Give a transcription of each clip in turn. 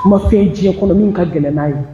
N ma fɛn ye diɲɛ kɔnɔ min ka gɛlɛn n'a ye, n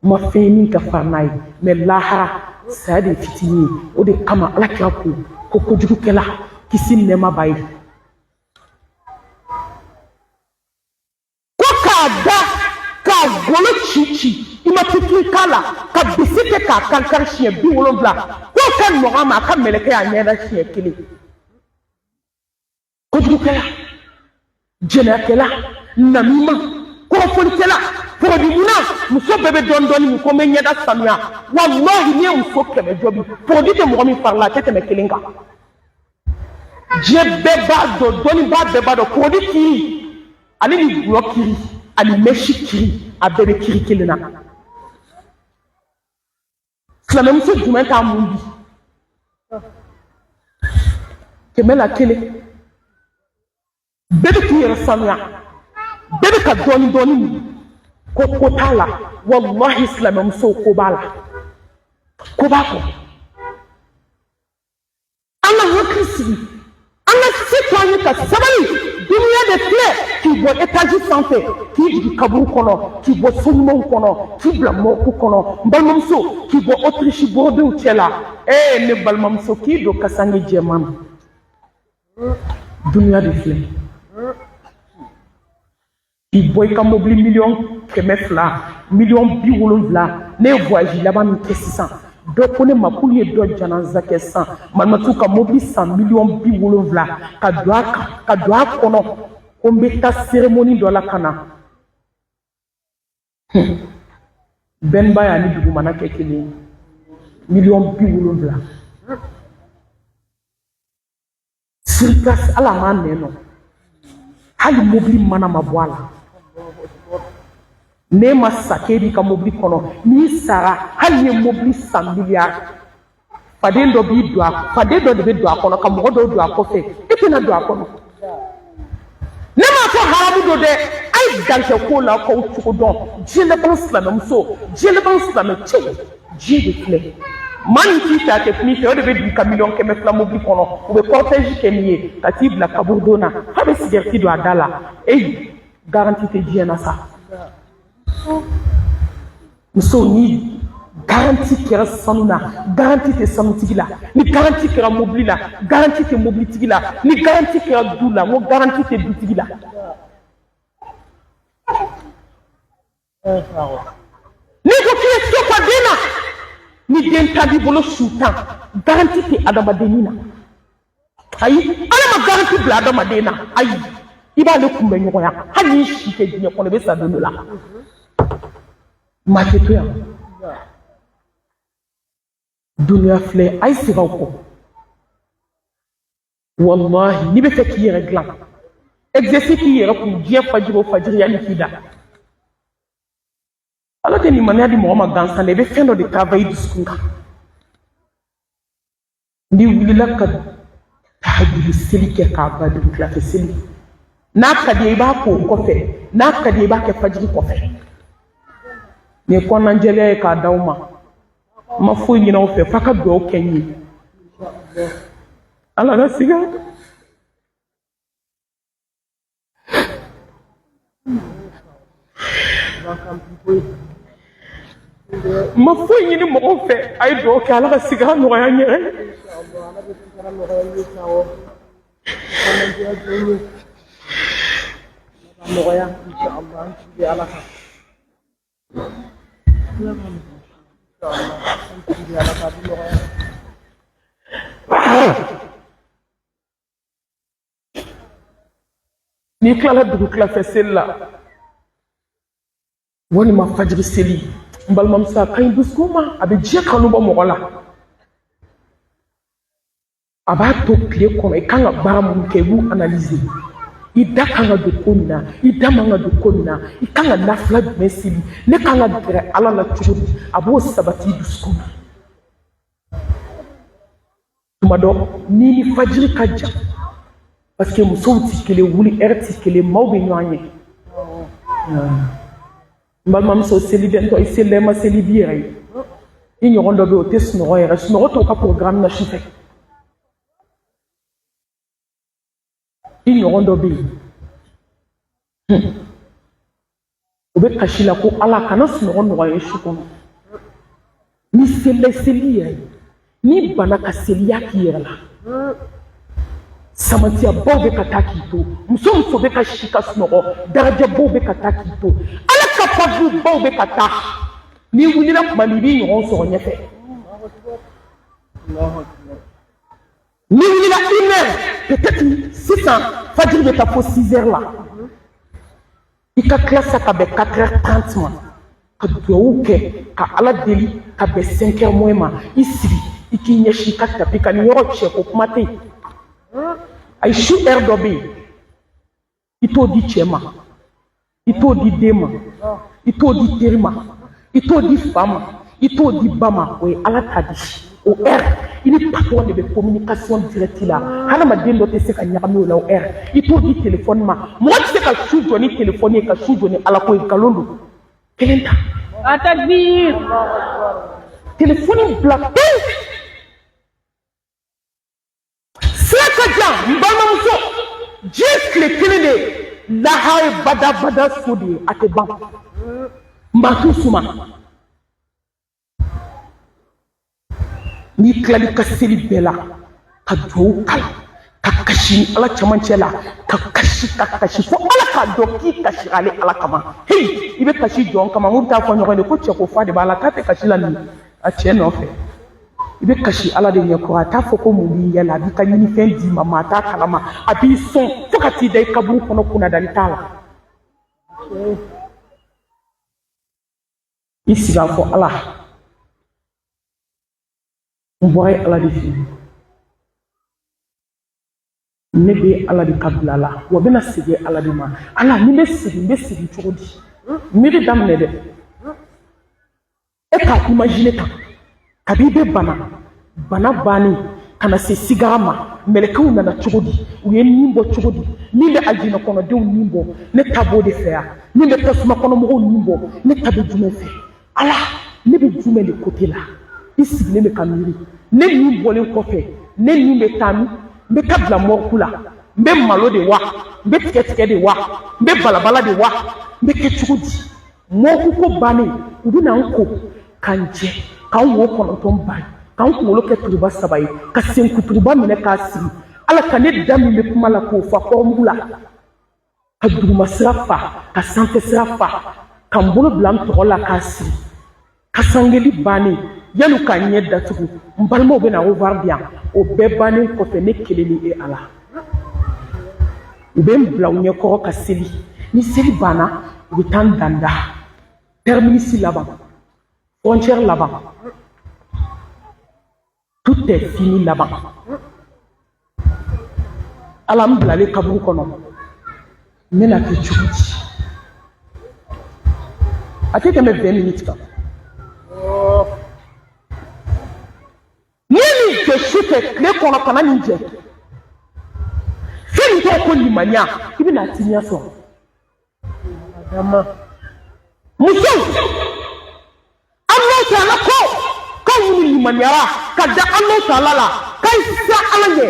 ma fɛn ye min ka farin n'a ye, mais lahara saya de ye fitinin ye. O de kama Ala kira ko ko kojugukɛla, kisi ni nɛɛma b'a ye, ko k'a da k'a golo ci ci, i ma fitiri k'a la, ka bisi kɛ k'a karikari siɲɛ 70, k'o ka nɔgɔ a ma a ka mɛlɛkɛ y'a ɲɛda siɲɛ kelen. Kojugukɛla, jɛnɛyakɛla, namima, kɔrɔfɔlikɛla, porodimunna, muso bɛɛ bɛ dɔɔni dɔɔni min ko n bɛ ɲɛda sanuya. Walahi, n'i ye muso 100 jɔ bi, porodi tɛ mɔgɔ min fari la, a tɛ tɛmɛ kelen kan. Diɲɛ bɛɛ b'a dɔn, dɔnnibaa bɛɛ b'a dɔn, porodi kiri ale ni gulɔ kiri ani mɛsi kiri, a bɛɛ bɛ kiri kelen na. Silamɛmuso jumɛn t'a mun bi? 100 la kelen. Bɛɛ bɛ k'i yɛrɛ sanuya, bɛɛ bɛ ka dɔɔni dɔɔni min ko ko t'a la. Walahi, silamɛmusow, ko b'a la, ko b'a kɔ. An ka hakili sigi, an ka se to an ye ka sabali. Dunuya de filɛ, k'i bɔ etazi sanfɛ k'i jigin kaburu kɔnɔ, k'i bɔ so ɲumanw kɔnɔ k'i bila mɔriku kɔnɔ. N balimamuso, k'i bɔ otirisi borodenw cɛ la, ee ne balimamuso, k'i don kasange jɛman na. Dunuya de filɛ, k'i bɔ i ka mobili miliyɔn 200, miliyɔn 70. Ne ye voyage laban min kɛ sisan, dɔ ko ne ma k'olu ye dɔ janaza kɛ sisan, malimatu ka mobili san miliyɔn 70 ka don a kan, ka don a kɔnɔ, ko n bɛ taa cérémonie dɔ la ka na. Bɛnba y'a ni dugumana kɛ kelen ye, miliyɔn 70 sur place. Ala m'a nɛn nɔ, hali mobili mana ma bɔ a la. N'e ma sa k'e b'i ka mobili kɔnɔ, n'i sara, hali n'i ye mobili san miliyari, faden dɔ b'i don a, faden dɔ de bɛ don a kɔnɔ ka mɔgɔ dɔw don a kɔfɛ, e tɛna don a kɔnɔ. Ne m'a fɔ haramu don dɛ, a ye dankɛ ko la k'aw cogo dɔn. Diɲɛ laban silamɛmuso, diɲɛ laban silamɛcɛw, diɲɛ de filɛ. Maa min t'i fɛ, a tɛ kuma i fɛ, o de bɛ don i ka miliyɔn 200 mobili kɔnɔ, u bɛ cortège kɛ n'i ye ka t'i bila kaburudon na, f'a bɛ sigɛriti don a da la. Eyi, garanti tɛ diɲɛ na sa. Musow, ni garanti kɛra sanu na, garanti tɛ sanutigi la. Ni garanti kɛra mobili la, garanti tɛ mobilitigi la. Ni garanti kɛra du la, n ko garanti tɛ dutigi la. N'i ko k'i ye so fa den na, ni den 10 b'i bolo, su 10, garanti tɛ adamadennin na. Ayi, Ala ma garanti bila adamaden na. Ayi, i b'ale kunbɛ ɲɔgɔnya, hali n'i si tɛ diɲɛ kɔnɔ, i bɛ sa don dɔ la. Maa tɛ to yan. Dunuya filɛ, a ye segin aw kɔ. Walahi, n'i bɛ fɛ k'i yɛrɛ dilan, exercice k'i yɛrɛ kun diɲɛ fajiri o fajiri yanni k'i da. Ala tɛ limaniya di mɔgɔ ma gansan dɛ, i bɛ fɛn dɔ de travailler dusukun kan. N'i wulila ka tahajudi seli kɛ k'a ban, dugukilafɛ seli, n'a ka di ye i b'a k'o kɔfɛ, n'a ka di ye i b'a kɛ fajiri kɔfɛ. Nin ye kɔnɔnajɛlenya ye k'a d'aw ma. N ma foyi ɲini aw fɛ f'a ka dugawu kɛ n ye. Ala ka sigi a kan. N ma foyi ɲini mɔgɔw fɛ, a ye dugawu kɛ Ala ka sigi a nɔgɔya n yɛrɛ ye. N'i tilala dugutilafɛ seli la walima fajiri seli, n balimamuso, a ka ɲi dusukun ma, a bɛ diɲɛ kanu bɔ mɔgɔ la, a b'a to tile kɔnɔ i kan ka baara minnu kɛ, i b'u analyser. I da kan ka don ko min na, i da man ka don ko min na, i kan ka nafila jumɛn seli, ne kan ka gɛrɛ Ala la cogo di, a b'o sabati i dusukun na. Tuma dɔ n'i ni fajiri ka jan, parce que musow ti kelen, wuli ɛri ti kelen, maaw bɛ ɲɔgɔn ye. N balimamuso, seli dentɔ, i selila, i ma seli, b'i yɛrɛ ye. I ɲɔgɔn dɔ bɛ yen, o tɛ sunɔgɔ yɛrɛ, sunɔgɔ t'o ka programme na sufɛ. I ɲɔgɔn dɔ bɛ yen. O bɛ kasi la ko Ala kana sunɔgɔ nɔgɔya ye su kɔnɔ. N'i selila, i seli yɛrɛ ye. N'i banna ka seli, y'a k'i yɛrɛ la. Samantiyabaw bɛ ka taa k'i to, muso muso bɛ ka si ka sunɔgɔ, darajabaw bɛ ka taa k'i to, Ala ka fadulubaw bɛ ka taa. N'i wulila tuma min, i b'i ɲɔgɔn sɔrɔ ɲɛfɛ. N'i wulila 1 heure, peut-être sisan fajiri bɛ taa fo 6 heures la, i ka tila sa ka bɛn 4h30 ma, ka duwawu kɛ ka Ala deli ka bɛn 5 heures moins ma. I sigi, i k'i ɲɛsin i ka tapis kan. Nin yɔrɔ, cɛ ko kuma tɛ yen. Ayi, su heure dɔ bɛ yen, i t'o di cɛ ma, i t'o di den ma, i t'o di teri ma, i t'o di fa ma, i t'o di ba ma. O ye Ala ta di. O heure, i ni patron de bɛ communication directe la. Hadamaden dɔ tɛ se ka ɲagami o la. O heure, i t'o di téléphone ma. Mɔgɔ tɛ se ka su jɔ ni téléphone ye, ka su jɔ ni Ala ko ye. Nkalon don. Kelen ta. Atakbir. Téléphone bila pewu. Sira ka jan, n balimamuso. Diɲɛ tile kelen de ye, lahara ye badabada so de ye, a tɛ ban. Maa t'u suma. N'i tilali ka seli bɛɛ la, ka duwawu kalan, ka kasi ni Ala cɛmancɛ la, ka kasi, ka kasi fo Ala k'a dɔn k'i kasira ale Ala kama. Heyi, i bɛ kasi jɔn kama? Mun bɛ taa fɔ ɲɔgɔn ye ko cɛ ko fa de b'a la, k'a tɛ kasi la nin a cɛ nɔfɛ? I bɛ kasi Ala de ɲɛkɔrɔ. A t'a fɔ ko mun b'i ɲɛ la, a b'i ka ɲinifɛn d'i ma, maa t'a kalama. A b'i sɔn fo ka t'i da i kaburu kɔnɔ, kunnadali t'a la. I sigi a fɔ Ala, n bɔra ye Ala de fɛ yen, ne bɛ Ala de ka bila la, wa bɛna segin Ala de ma. Ala, ni n bɛ segin, n bɛ segin cogo di? Miiri daminɛ dɛ. E k'a imaginer tan, kabi i bɛ bana, bana bannen ka na se sigara ma, mɛlɛkɛw nana cogo di? U ye nin bɔ cogo di? Min bɛ alijinɛ kɔnɔdenw nin bɔ, ne ta b'o de fɛ yan. Min bɛ tasuma kɔnɔmɔgɔw nin bɔ, ne ta bɛ jumɛn fɛ? Ala, ne bɛ jumɛn de côté la? I sigilen bɛ ka miiri, ne nin bɔlen kɔfɛ, ne nin bɛ taa min? N bɛ taa bila morgue la, n bɛ malo de wa, n bɛ tigɛ tigɛ de wa, n bɛ balabala de wa, n bɛ kɛ cogo di? Morgue ko bannen, u bɛna n ko ka n jɛ, ka n wo 9 bari, ka n kunkolo kɛ turuba 3 ye, ka senkuturuba minɛ k'a sigi. Ala ka ne da min bɛ kuma la k'o fa kɔrɔmugu la, ka duguma sira fa, ka sanfɛ sira fa, ka n bolo bila n tɔgɔ la k'a siri. Kasangeli bannen, yanni k'a ɲɛ datugu, n balimaw bɛna au revoir di yan. O bɛɛ bannen kɔfɛ, ne kelen ni e Ala, u bɛ n bila u ɲɛkɔrɔ ka seli. Ni seli banna, u bɛ taa n danda terminus laban, frontière laban, tout est fini laban. Ala, n bilalen kaburu kɔnɔ, n bɛna kɛ cogo di? A tɛ tɛmɛ 20 minutes kan. N'i ye nin jɛ su fɛ, tile kɔnɔ kana nin jɛ. Fɛn min tɔgɔ ko limaniya, i bɛna a timiya sɔrɔ. Musow, Alahu taala ko k'aw minnu limaniyara ka da Alahu taala la, k'a ye siran Ala ɲɛ,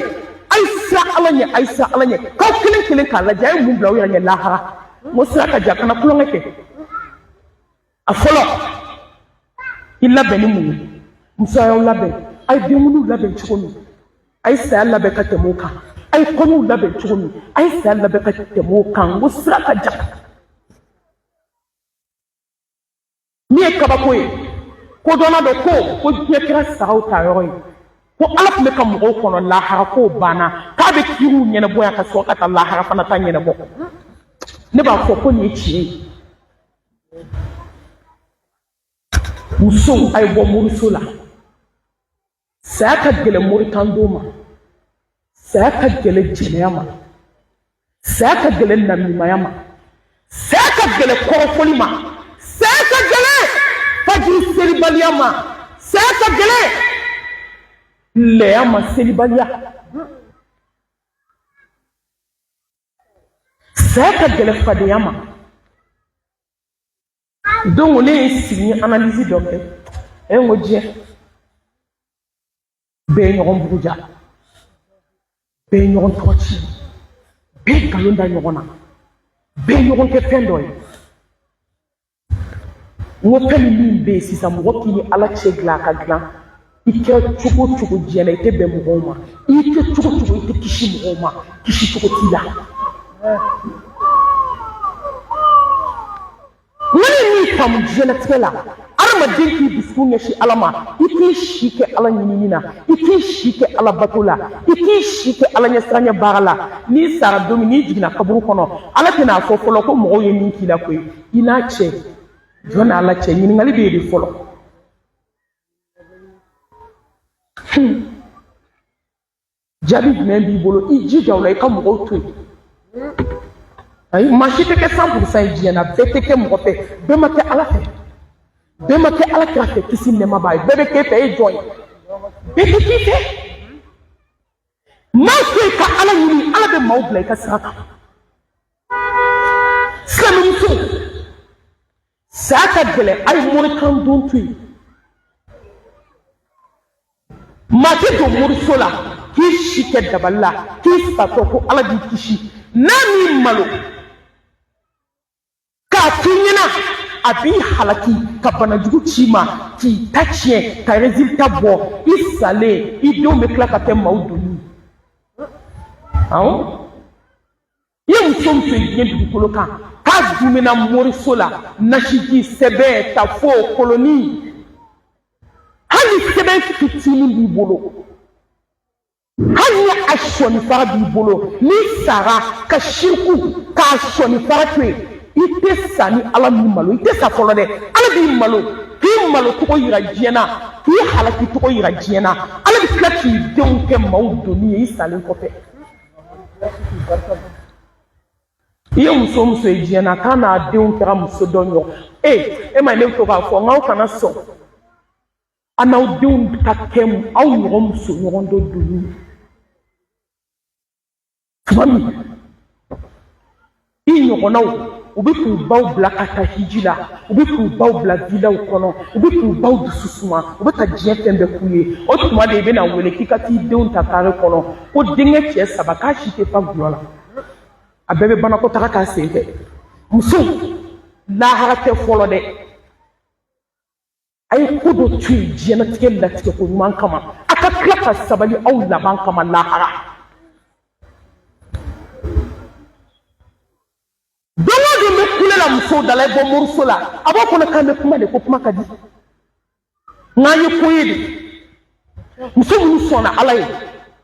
a ye siran Ala ɲɛ, a ye siran Ala ɲɛ. K'aw kelen kelen k'a lajɛ, a ye mun bila aw yɛrɛ ɲɛ lahara? N ko sira ka jan, kana tulonkɛ kɛ. A fɔlɔ, i labɛn ni mun ye? Muso, y'aw labɛn, a ye denkundiw labɛn cogo min, a ye saya labɛn ka tɛmɛ o kan. A ye kɔɲɔw labɛn cogo min, a ye saya labɛn ka tɛmɛ o kan. N ko sira ka jan. Min ye kabako ye, kodɔnna dɔ ko diɲɛ kɛra sagaw ta yɔrɔ ye, ko Ala tun bɛ ka mɔgɔw kɔnɔ lahara, k'o banna, k'a bɛ kiriw ɲɛnabɔ yan ka sɔrɔ ka taa lahara fana ta ɲɛnabɔ. Ne b'a fɔ ko nin ye tiɲɛ ye. Musow, a ye bɔ moriso la. Saya ka gɛlɛn morikandon ma, saya ka gɛlɛn jɛnɛya ma, saya ka gɛlɛn namimaya ma, saya ka gɛlɛn kɔrɔfɔli ma, saya ka gɛlɛn fajiri selibaliya ma, saya ka gɛlɛn lɛya ma, selibaliya. Saya ka gɛlɛn fadenya ma. Donc ne ye sigi analyse dɔ kɛ, e n ko diɲɛ bɛɛ ye ɲɔgɔn buguja, bɛɛ ye ɲɔgɔn tɔgɔ ci, bɛɛ ye nkalon da ɲɔgɔn na, bɛɛ ye ɲɔgɔn kɛ fɛn dɔ ye. N ko fɛn min bɛ yen sisan, mɔgɔ k'i ni Ala cɛ dilan, a ka dilan. I kɛra cogo o cogo diɲɛ na, i tɛ bɛn mɔgɔw ma. I kɛ cogo o cogo, i tɛ kisi mɔgɔw ma, kisi cogo t'i la. N ko ne min faamu diɲɛlatigɛ la, adamaden k'i dusukun ɲɛsin Ala ma, i k'i si kɛ Ala ɲinini na, i k'i si kɛ Ala bato la, i k'i si kɛ Ala ɲɛsiranɲɛ baara la. N'i sara don min, n'i jiginna kaburu kɔnɔ, Ala tɛna a fɔ fɔlɔ ko mɔgɔw ye min k'i la koyi. I n'a cɛ, jɔn n'Ala cɛ, ɲininkali bɛ yen de fɔlɔ. Jaabi jumɛn b'i bolo? I jija o la, i ka mɔgɔw to yen. Ayi, maa si tɛ kɛ 100% ye diɲɛ na. Bɛɛ tɛ kɛ mɔgɔ fɛ, bɛɛ ma kɛ Ala fɛ, bɛɛ ma kɛ Ala kira fɛ, kisi ni nɛɛma b'a ye. Bɛɛ bɛ k'e fɛ, e ye jɔn ye? Bɛɛ tɛ k'i fɛ. Maa to yen ka Ala ɲini, Ala bɛ maaw bila i ka sira kan. Silamɛmuso, saya ka gɛlɛn, a ye morikan don to yen. Maa tɛ don moriso la k'i si kɛ dabali la, k'i satɔ ko Ala b'i kisi. N'a m'i malo k'a f'i ɲɛna, a b'i halaki ka banajugu ci ma, k'i ta tiɲɛ, ka résultat bɔ. I salen, i denw bɛ tila ka kɛ maaw doni. Awɔ, i ye muso muso ye diɲɛ dugukolo kan k'a dumina moriso la, nasiji, sɛbɛn, tafo, koloni, hali sɛbɛn fitinin b'i bolo, hali ni a sɔni fara b'i bolo, n'i sara ka siriku k'a sɔni fara to yen, i tɛ sa ni Ala m'i malo. I tɛ sa fɔlɔ dɛ, Ala b'i malo, k'i malo cogo yira diɲɛ na, k'i halaki cogo yira diɲɛ na. Ala bɛ tila k'i denw kɛ maaw doni ye i salen kɔfɛ. I ye muso o muso ye diɲɛ na k'a n'a denw kɛra muso dɔ ɲɔgɔn e e ma, ne bɛ to k'a fɔ n k'aw kana sɔn a n'aw denw ka kɛ aw ɲɔgɔn muso ɲɔgɔn dɔ doni ye. Tuma min i ɲɔgɔnnaw u bɛ k'u baw bila ka taa hiji la, u bɛ k'u baw bila vilaw kɔnɔ, u bɛ k'u baw dusu suma, u bɛ ka diɲɛ fɛn bɛɛ k'u ye, o tuma de i bɛna wele k'i ka t'i denw ta kare kɔnɔ ko denkɛ cɛ saba k'a si tɛ fa gulɔ la, a bɛɛ bɛ banakɔtaga k'a sen fɛ. Musow, lahara tɛ fɔlɔ dɛ. A ye ko dɔ to yen diɲɛlatigɛ latigɛ ko ɲuman kama, a ka tila ka sabali aw laban kama lahara. Don o don n bɛ kule la musow da la, i bɔ moriso la, a b'a kɔnɔ k'an bɛ kuma de, ko kuma ka di, nka an ye ko ye de. Muso minnu sɔnna Ala ye,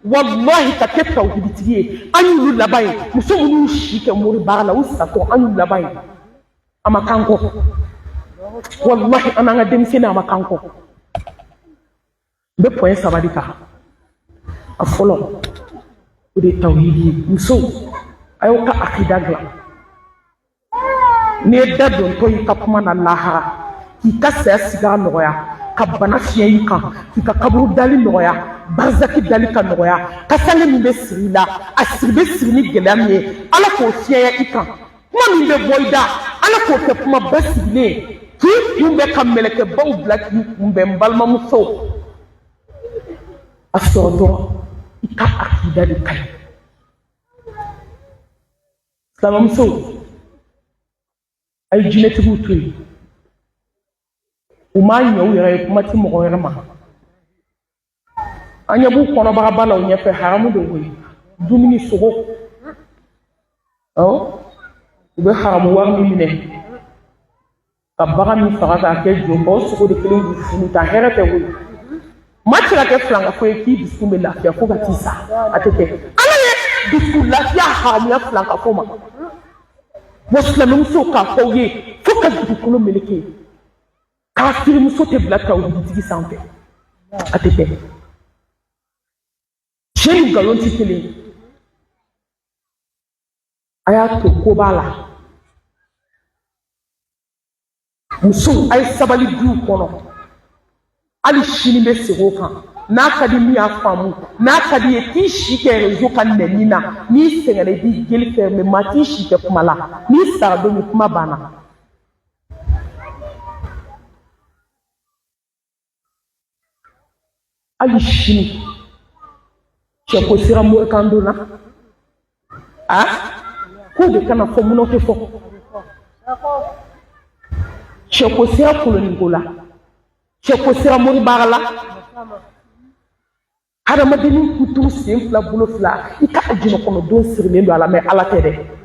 walahi, ka kɛ tawhiditigi ye, an y'olu laban ye. Muso minnu si kɛ mori baara la, u satɔ, an y'u laban ye. A ma k'an kɔ, walahi, an n'an ka denmisɛnnin, a ma k'an kɔ. N bɛ point saba de ta. A fɔlɔ, o de ye tawhidi ye. Musow, a y'aw ka akida dilan. N'i ye da dontɔ y'i ka kuma na lahara, k'i ka saya siga nɔgɔya, ka bana fiɲɛ i kan, k'i ka kaburu dali nɔgɔya, barizaki dali ka nɔgɔya, kasange min bɛ siri i la, a siri bɛ siri ni gɛlɛya min ye, Ala k'o fiɲɛya i kan. Kuma min bɛ bɔ i da, Ala k'o kɛ kuma basigilen ye k'i kunbɛn, ka mɛlɛkɛbaw bila k'i kunbɛn. N balimamusow, a sɔrɔ dɔrɔn i ka akida de ka ɲi. Silamɛmusow, a ye jinɛtigiw to yen, u m'a ɲɛ u yɛrɛ ye, kuma ti mɔgɔ wɛrɛ ma. An ɲɛ b'u kɔnɔbaraba la u ɲɛfɛ, haramu de koyi, dumuni sogo. Awɔ, u bɛ haramu wari min minɛ ka bagan min faga k'a kɛ jɔ, o sogo de kelen k'u funu ta. Hɛrɛ tɛ koyi. Maa tɛ se ka kɛ filankafo ye k'i dusukun bɛ lafiya fo ka t'i sa, a tɛ kɛ. Ala ye dusukun lafiya haramuya filankafo ma. Wa silamɛmusow, k'a fɔ aw ye fo ka dugukolo meleke, kafirimuso tɛ bila tawhiditigi sanfɛ, a tɛ kɛ. Tiɲɛ ni nkalon tɛ kelen ye. A y'a to ko b'a la. Musow, a ye sabali duw kɔnɔ. Hali sini bɛ segin o kan. N'a ka di min y'a faamu, n'a ka di ye k'i si kɛ réseau kan nɛni na, n'i sɛgɛnna, i b'i gueule fermer. Maa t'i si kɛ kuma la. N'i sara don min, kuma banna. Hali sini cɛ ko sera morikan don na, a k'o de kana fɔ. Munna o tɛ fɔ? Cɛ Sɛko sera kolonninko la, sɛko sera moribaara la. Hadamadennin kuturu, sen fila, bolo fila, i ka alijinɛ kɔnɔ don sirilen don a la. Mɛ Ala tɛ dɛ.